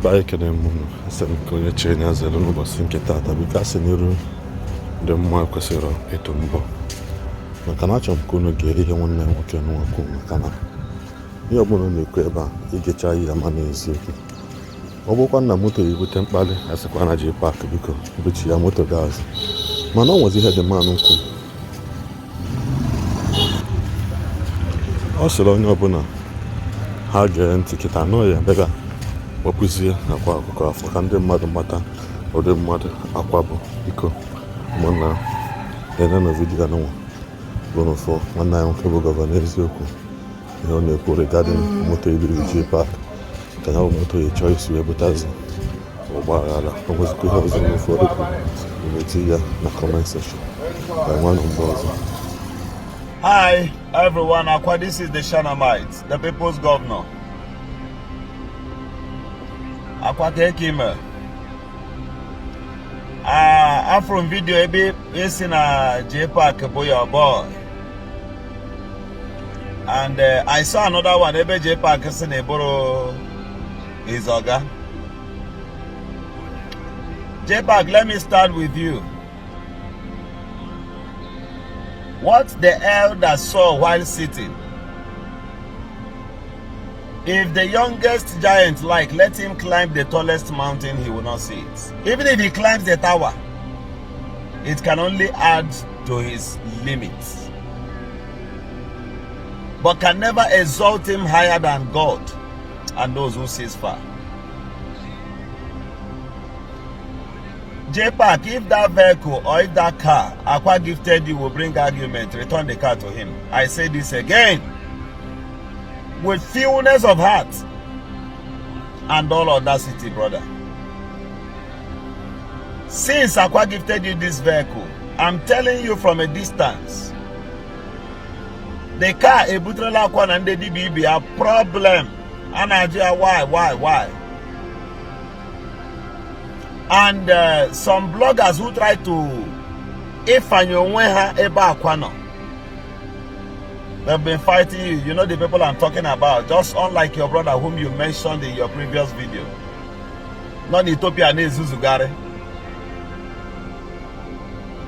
Ebe anyị kene m unu, asị m ka onye chie ya zelu n'ụbọchị nke taata. Biko, asị n'iru dị mma kwesịrị ịtụ mbọ, maka na achọrọ m ka unu gee ihe nwanne m nwoke nwa kwuo, maka na ihe ọbụla ọ na-ekwu ebe a, igecha ya ma na eziokwu. Ọ bụkwa na moto ya ebute mkpali, asịkwa na JPAC, biko buchi ya moto gị azụ. Mana ọ nwezi ihe dị mmanụ nkwu. Ọ sịrị onye ọbụla ha gee ntị kịta nọ ya bịa kpọpụzie Akwa Ọkụkọ afọ, ka ndị mmadụ mata ụdị mmadụ Akwa bụ. Biko ụmụnna, lene na vidiyo anụnwa bụ n'ụfọ nwanne anyị nwoke bụ Gọvanọ Eziokwu, ihe ọ na-ekwu regarding moto ibiri JPAC, ka ya bụ moto ya chọọ isi wee butazi ọgba aghara. O nwezikwa ihe ọzọ n'ụfọdụ kwu, eti ya na comment section. Ka nwanụ mgbe ọzọ. Hi everyone, Akwa, this is the Shanamite, the people's governor. Akwa, kekime. Ah, afụrụ m video ebe ị sị na JPAC bụ your boy. And I saw another one ebe JPAC sị na ị bụrọ his oga. JPAC, let me start with you. What the elder saw while sitting, if the youngest giant like, let him climb the tallest mountain, he will not see it. Even if he climbs the tower, it can only add to his limits, but can never exalt him higher than God and those who sees far. JPAC, if that vehicle or if that car Akwa gifted you will bring argument, return the car to him. I say this again with fewness of heart and all audacity, brother. Since Akwa gifted you this vehicle, I'm telling you from a distance, the car ebuterela Akwa na ndị dibịa ibe ya problem. A na-ajụ ya why? And some bloggers who try to ịfanye onwe ha ebe Akwa nọ, they've been fighting you. You know the people I'm talking about, just unlike your brother whom you mentioned in your previous video, nọ n'Ethiopia na-ezuzugharị.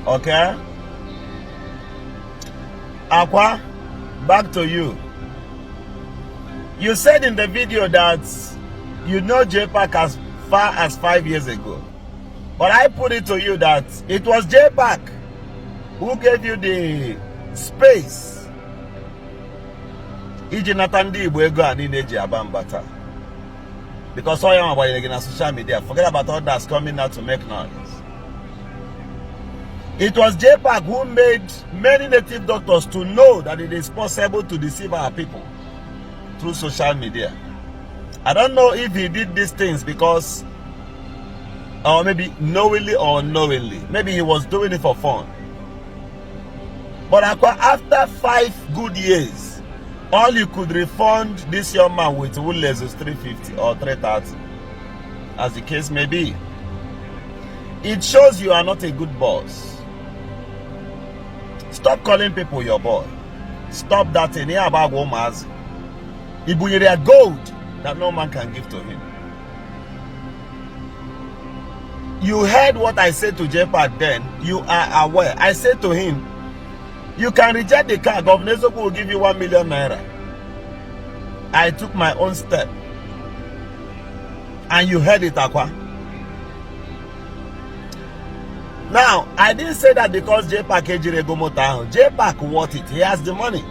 Okay, Akwa, back to you. You said in the video that you know JPAC as far as 5 years ago. But I put it to you that it was JPAC who gave you the space iji nata ndị Igbo ego a niile eji aba mba taa. Because ọ ya nwa gbanyere gị na social media. Forget about others coming out to make noise. It was JPAC who made many native doctors to know that it is possible to deceive our people through social media. I don't know if he did these things because, or maybe knowingly or unknowingly. Maybe he was doing it for fun. But after 5 good years, all you could refund this young man with was 350 or 330, as the case may be. It shows you are not a good boss. Stop calling people your boy. Stop that thing. Ihe agba ụmụazị. I bunyere ya gold that no man can give to him. You heard what I said to JPAC then. You are aware. I said to him, you can reject the car. Governor Eziokwu will give you 1 million naira. I took my own step. And you heard it, Akwa. Now, I didn't say that because JPAC ejiri ego moto ahụ. JPAC worth it. He has the money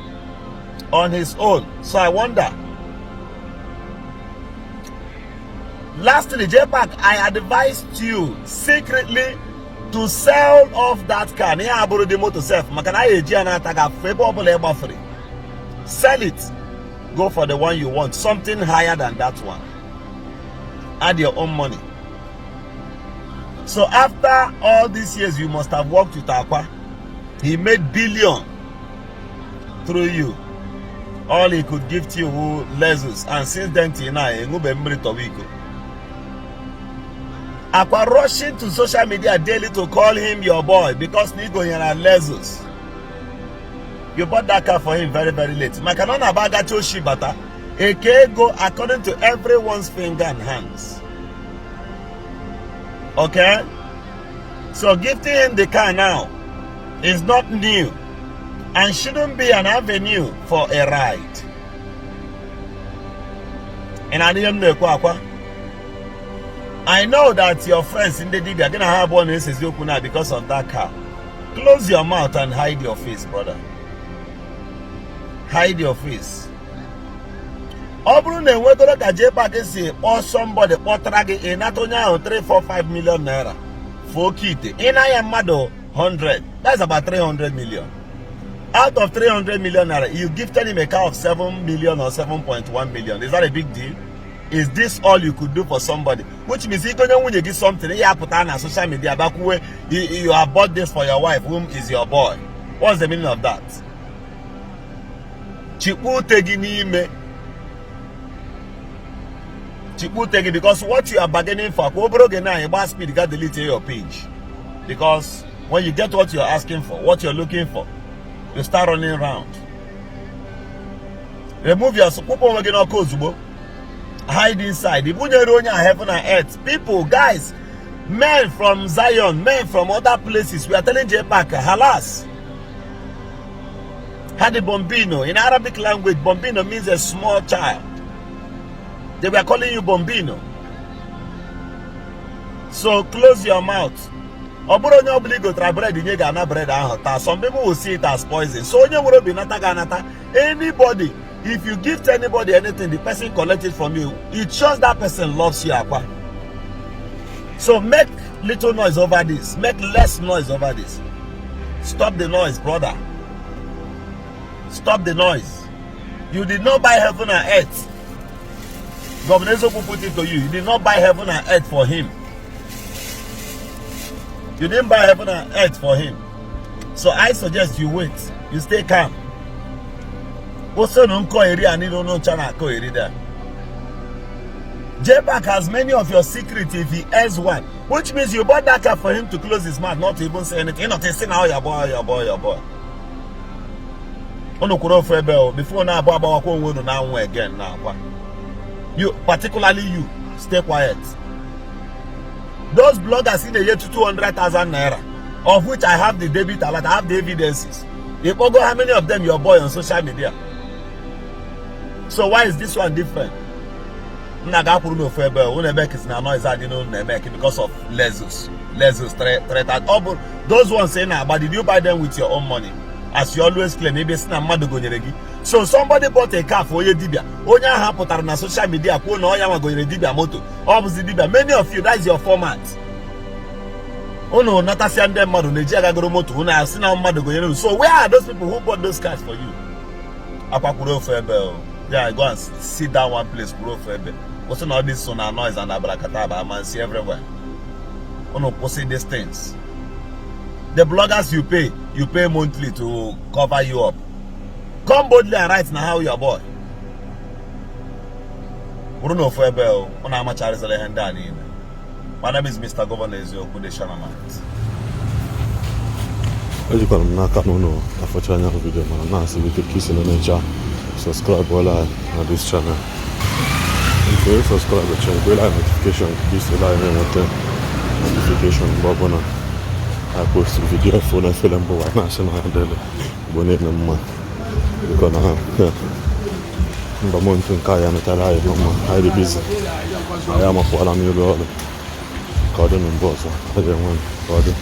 on his own. So I wonder. Lastly, JPAC, I advised you secretly to sell off that car. Na ya abụrụ the motor self. Maka na ya eji ya na-ata gị afụfụ ebe ọbụla ị gbafere. Sell it. Go for the one you want. Something higher than that one. Add your own money. So after all these years, you must have worked with Akwa. He made billion through you. All he could give to you were Lexus. And since then till now, enwebe mmiri tọwa iko. Akwa rushing to social media daily to call him your boy because na i gonyere Lexus. You bought that car for him very, very late. Maka na ọ na-aba agacha oshi bata eke ego according to everyone's finger and hands. Okay? So gifting him the car now is not new and shouldn't be an avenue for a ride. Ị na-anụ ihe m na-ekwu, Akwa? I know that your friends in the dibia gonna have one na-esezi okwu now because of that car. Close your mouth and hide your face, brother. Hide your face. Ọ bụrụ na enwegoro ka JPAC si kpọọ somebody kpọtara gị, ị nata onye ahụ 3 4 5 million naira for oke ite, ị na ya mmadụ 100, that's about 300 million. Out of 300 million naira, you gifted him a car of 7 million or 7.1 million. Is that a big deal? Is this all you could do for somebody? Which means igonye nwunye gị something, ya apụta na social media bakwuwe you have bought this for your wife, whom is your boy. What's the meaning of that? Chikpu ute gị n'ime, chikpu ute gị, because what you are bargaining for, ka obere oge na ịgba speed ga delete your page, because when you get what you're asking for, what you're looking for, you start running round. Remove your kwụpụ onwe gị n'ọkụ ozugbo. Hide inside. Ibunyere onye a heaven and earth. People, guys, men from Zion, men from other places, we are telling JPAC, halas. Hadi Bombino. In Arabic language, Bombino means a small child. They were calling you Bombino. So close your mouth. Ọ bụrụ onye ọbụla i gotara bread nye ga-ana bread ahụ taa. Some people will see it as poison. So onye nwere obi nata ga-anata. Anybody, if you gift anybody anything, the person collect it from you, it shows that person loves you, Akwa. So make little noise over this. Make less noise over this. Stop the noise, brother. Stop the noise. You did not buy heaven and earth. Governor Eziokwu put it to you. You did not buy heaven and earth for him. You didn't buy heaven and earth for him. So I suggest you wait. You stay calm. Kwụsịnụ nkọ eri a niile unu ncha na-akọ eri there. JPAC has many of your secrets if he has one, which means you bought that car for him to close his mouth, not to even say anything. Not to say now, your boy, your boy, your boy. Unu kwuru ofu ebe o before na abụọ agbawakwa onwe unu na-anwụ again na akwa. You, particularly you, stay quiet. Those bloggers in the year to 200,000 naira, of which I have the debit alert, I have the evidences. Ikpogo how many of them your boy on social media? So why is this one different? Nna ga-akwụrụ n'ofu ebe unu ebe kisi na noise adị n'unu na-eme because of Lexus. Lexus 3 ọ bụ those ones ị na-agba, did you buy them with your own money? As you always claim, ebe si na mmadụ gonyere gị. So somebody bought a car for onye dibia. Onye ahụ pụtara na social media kwuo na ọ ya nwa gonyere dibia moto. Ọ bụzi dibia. Many of you, that is your format. Unu natasịa ndị mmadụ na-eji agagoro moto, unu asị na mmadụ gonyere unu. So where are those people who bought those cars for you? Akwa, kwuru ofu ebe o. Yeah, go and sit down one place, kwuru ofu ebe. Kwụsị na all this so na noise and abracadabra amansi everywhere. Unu kwụsị these things. The bloggers you pay, you pay monthly to cover you up. Come boldly and write na how your boy. Kwuru n'ofu ebe o, unu amacharịzịla ihe ndị a niile. My name is Mr. Governor Eziokwu, the Shanamite. Ejikwara m n'aka na unu afọcha anya video, mana na-asị biko ka isi na-emecha subscribe wela anyị na this channel. Nke subscribe cha ekwela anyị notification ka isi anyị na-enweta notification mgbe ọbụla anyị post video fo na efere mbụ ụwa. Na-asị na ya dịrị Igbo niile mma, biko na mba month nke anyị anụtara anyị mma. Anyị dị busy, anyị amakwala n'iru ọrụ. Ka ọ dị na mgbe ọzọ, ọ ga-enwe ka ọ dị.